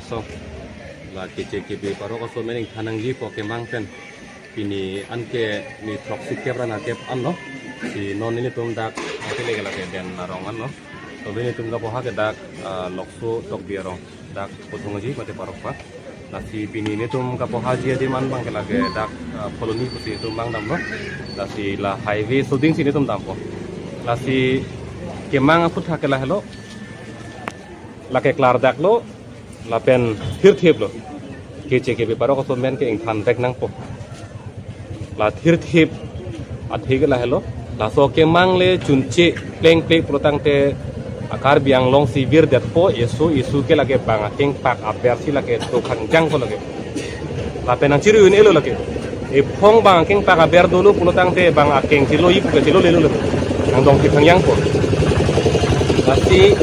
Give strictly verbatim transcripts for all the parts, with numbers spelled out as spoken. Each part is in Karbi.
So, la K C K B parok aso men ingthan nangjipo kemang pen. Pini anke ni throksi kep ra nerkep anlo. Si non nelitum dak hotel ke lake Den arong anlo. So nelitum kapoha ke dak, ah, Lokso Tokbi arong. Dak Pothungji mate parok pa. Lasi pini nelitum kapohaji adim an abang ke lake dak, ah, Phuloni pusi nelitum abang damlo. Lasi la highway shooting si nelitum dampo. Lasi kemang aphuthak ke lahelo. Lake klardaklo, lapen thirthiplo. K C K B parok aso men ke ingthan vek nangpo. La thirthip athe ke lahelo. Laso kemang le chunche plengple pulotangte a Karbi Anglong si virdetpo, eso eso ke lake bang akengpak aber si lake to khangjangpo lake. Lapen nangchiri un-elo lake. Ephong bang akengpak aber dolo pulotangte bang akeng chilo ipu ke chilolelo lake. Nangdong khangjangpo. Lasi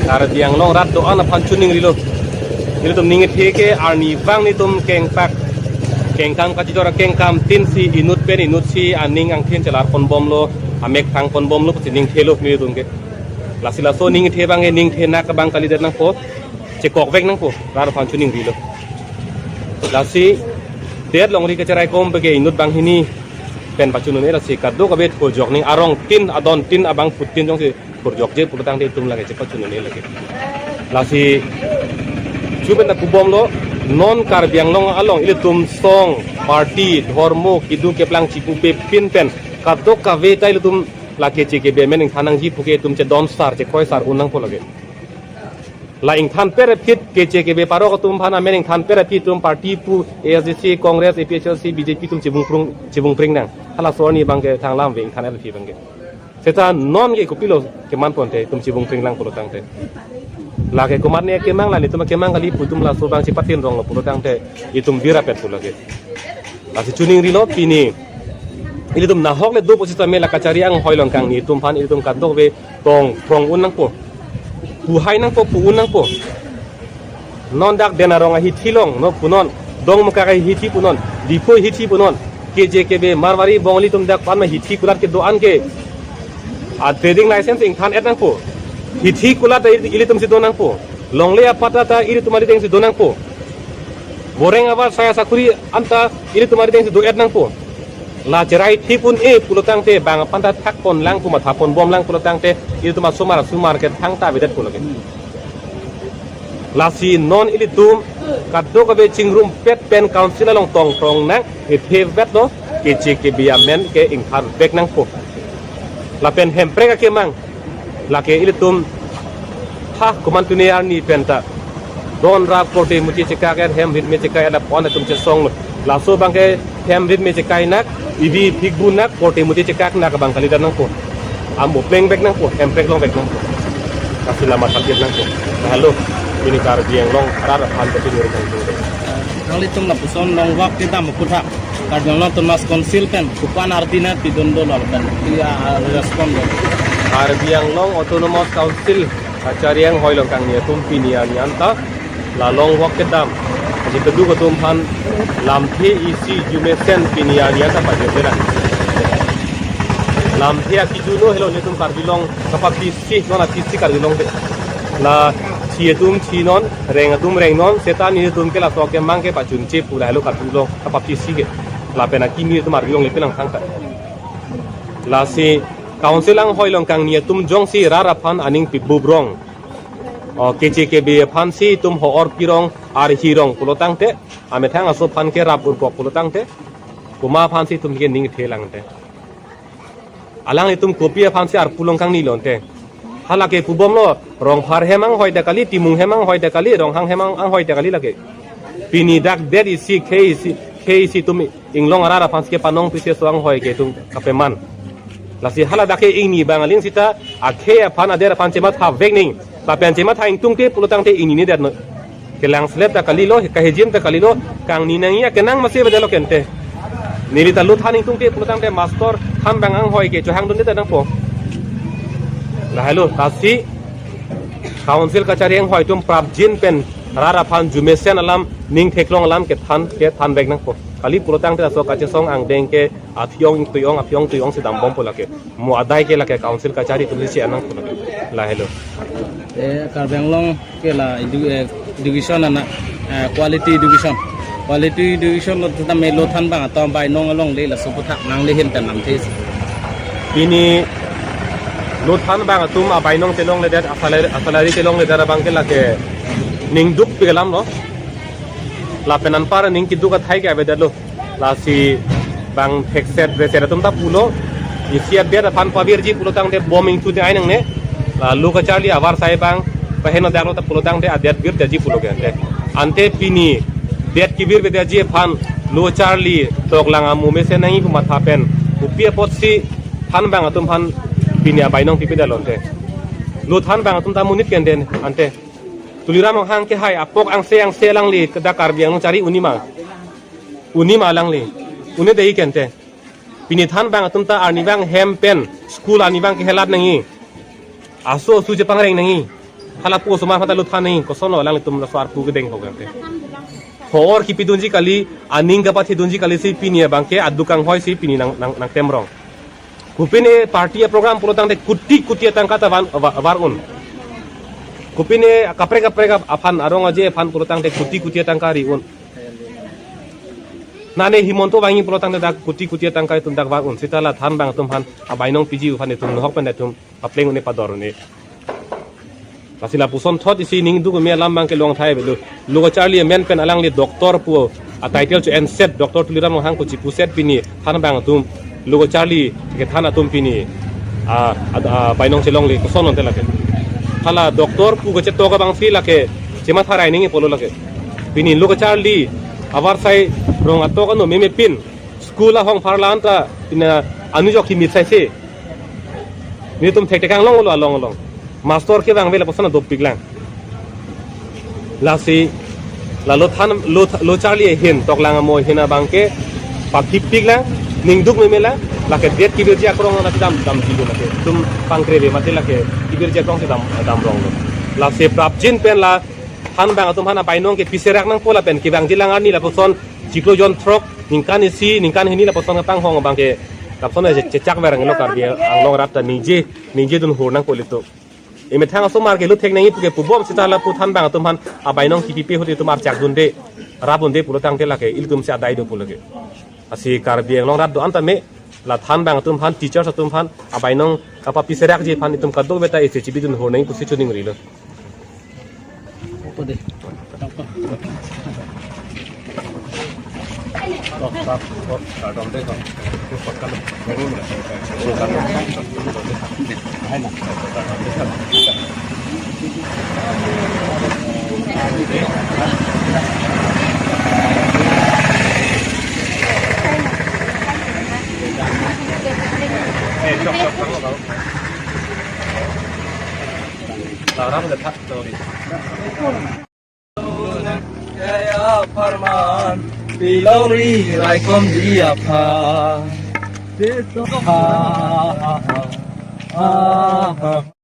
Karbi Anglong rat do-an aphan chuningrilo. Nelitum ning kethe ke arnivang nelitum kengpak kengkam kachijor akengkam tin si inut pen inut si aning angthin chelar ponbomlo, amek thang ponbomlo pusi ning kethelo nelitum ke. Lasi laso ning kethe abang ke ning kethe nak abang kalidet nangpo. Chekok vek nangpo, rat aphan chuningrilo. Lasi det longri kacherai kom beke inut banghini pen pachun un-e, lasi kadokave thurjok ning arong tin adon tin abangphu tin jongsi thurjokje pulotangte itum lake chepachun un-e lake. Lasi chupen ta pubomlo, non Karbi Anglong along ilitum song, party, dhormo, kedo keplang chipupe pin pen kadokave ta ilitum la K C K B men ingthan nangji puke itum chedon sar chekroi sar un nangpo lake. La ingthan per aphi K C K B parok atum aphan amen ingthan per aphi itum party pu A S D C, Congress, A P H L C, B J P itum chibung prung chibung pring nang. Halaso arni abang ke thang lam ve ingthan aphi abang ke. Seta non ke kopilo keman ponte itum chibung pring lang pulotangte. Lake komatne kemang la nelitum kemang kali pu itum laso abang chepatin ronglo pulotangte itum virapet pu lake. Lasi chuningrilo pini. Ilitum nahok le do pusitame la kachari anghoi along kangni itum aphan ilitum kadokave tong prong un nangpo. Pu hai nangpo, pu un nangpo. Non dak Den arong ahithi along, no punon. Dongmukak ahithi punon. Diphu ahithi punon. K C K B Marwari Bongali atum dak pan ma hithi kulat kedo-an ke. A trading license ingthan et nangpo. Hithi kulat ta ili-, ilitum si do nangpo. Longle apatta ta ilitum alideng si do nangpo. Boreng abar saya sakuri anta ilitum alideng si do et nangpo. La cherai thip un-e pulotangte bang aphan ta thak pon lang pu matha ponbom lang pulotangte ilitum asomar asomar ke thangta avedet pulo ke. Lasi non ilitum kadokave chingrumpet pen council along tong prong nang, ethe vetlo, K C K B amen ke ingthan vek nangpo. Lapen Hemprek akemang, lake ilitum ha komantu ne arni pen ta don rap korte muti chekak er hem rit me chekai ada pon atum chesonglo. Laso abang ke hem rit me chekai nak, ivi phik bu nak, korte muti chekak nak abang kalidet nangpo. Amo pleng vek nangpo, Hemprek long vek nangpo. Kasi lama target nangpo. Nah, halo, pini Karbi Anglong rat aphan kachini ur nangpo. Nanglitum lapuson longvak kedam aphuthak Karbi Anglong Autonomous Council pen kopi-an ardi nangpidun dolo lapen pi a respond do? Karbi Anglong Autonomous Council kachari anghoi along kangni atum pini arni anta la longvak kedam aji keduk atum aphan lamthe isi arjumesen pini arni anta pajir dera. Lamthe akiju lo helo nelitum Karbi Anglong kapapisi non apisi Karbi Anglong de. La thi atum thi non, reng atum reng non, seta nelitum ke laso kemang ke pachunche pu lahelo Karbi Anglong kapapisi ke. Lapen akimi atum Karbi Anglong le pinang thangta. Lasi council anghoi along kangni atum jongsi rat aphan aning pibup rong, o, K C K B aphan si itum ho-or pirong, arhi rong pulotangte, amethang aso aphan ke rap urkok pulotangte, komat aphan si itum ke ning the langte. Alanglitum kopi aphan si arpu long kangni lonte. Halake pubomlo, Rongphar hem anghoi ta kali, Timung hem anghoi ta kali, Ronghang hem ang-, anghoi ta kali lake. Pini dak det isi, khei isi, khei isi atum inglong arat aphan si kepanong pise so anghoi ke itum kapeman. Lasi hala dak ke ingni abang aling seta, akhei aphan ader aphan chematha vek ning. Lapen chematha ingtungte pulotangte ingni ni det no. Kelang slab ta kalilo, kahijim ta kalilo, kangni nangji akenang masi bedelo kente. Neli ta lo than ingtungte pulotangte master than abang anghoi ke chohangdunde ta nangpo. Lahelo, lasi council kachari anghoi atum prapjin pen rat aphan arjumesen alam ning theklong alam kethan, kethan vek nangpo. Kali pulotangte laso kachesong angdeng ke aphi-ong tui-ong, aphi-ong tui-ong si dambompo lake. Mo adai ke lake council kachari atum si anangpo lake. Lahelo. Eh, Karbi Anglong ke la idu, eh, Education ana, eh, quality education. Quality education lo tame lo thanbang atum abainong alongle laso aphuthak nangle hin ta namthe. Pini lo thanbang atum abainong chelongledet, asalary, asalary chelongledet abangke lake ning dukpik alam lo. Lapen anpar ning keduk athai ke avedetlo. Lasi bang thekset reset atum ta pulo, isi adet aphan pavirji pulo tangte bom ingthu te ai nangne. La lo kacharli avarsai bang paheno daklo ta pulo tangte adet virdaji pulo ke ante. Ante pini det kevirvedaji aphan lo charli toklang amo mesen nangji pu matha pen kopi apotsi thanbang atum aphan pini abainong pipedetlo ante. Lo thanbang atum ta monit ke ante ante. Tuliram Ronghang kehai apok angse angse alangli kedak Karbi Anglong chari unima. Unima alangli. Une dei ke ante. Pini thanbang atum ta arnivang hem pen school arnivang kehelat nangji. Aso asu chepangreng nangji. Hala pu osomar aphan ta lo than nangji. Kosonlo alanglitum laso arpu kedeng ho ke ante. Hor kipidunji kali, aning kapathidunji kali si pini abangke aduk kanghoi si pini nang nang nangtemrong. Kopine party aprogram pulo tangte kuti kuti atangka ta van va- var un. Kopine kaprek kaprek aphan arong aje aphan pulo tangte kuti kuti atangka ri un. Nane Himanta vangji pulo tangte dak kuti kuti atangka itum dak var un. Seta la thanbang atum aphan abainong piji aphan itum nohok pen itum papleng un-e pador un-e. Lasi lapuson thot isi ning duk me alam abangke longthai avelo. Lo kacharli amen pen alangli doctor pu atitle cho enset, Doctor Tuliram Ronghang pu chipuset pini thanbang atum lo kacharli kethan atum pini a, a, abainong chelongle koson ante lake. Hala doctor pu kachetok abangsi lake chematha rai nangji pulo lake. Pini lo kacharli avarsai rong atok ano meme pin school ahong pharla anta pina anujok himit sai se. Netum thekthek kanglonglo along along. Master kevang ave lapuson adopik lang. Lasi la lo than lo lo charli ahin toklang amo ahin abangke pathipik lang, ning duk meme lang, lake det kevirji akrong na dam damji lo lake. Itum pangkreve mate lake kevirji akrong si dam damronglo. Lasi prapjin pen la thanbang atum aphan abainong kepiserak nangpo lapen kevangji lang arni lapuson chiklo jon throk ningkan isi ningkan hini lapuson kapanghong abangke lapuson che- chechak verang lo Karbi Anglong arat ta ningje ningje dun hur nangpo ilitum. Emethang asomar ke lo thek nangji puke pubom seta lapu thanbang atum aphan abainong kipipe ahut itum archak dunde rap dunde pulo tangte lake ilitum si adai do pulo ke. Lasi Karbi Anglong arat do-an tame la thanbang atum aphan teachers atum aphan abainong kapapiserakji aphan itum kadokave ta isi chibidun hur nangji pusi chuning rilo. Taram le thak to ri. Kaya parman pilori raikom dia pha. Ha, ha, ha, ha, ha.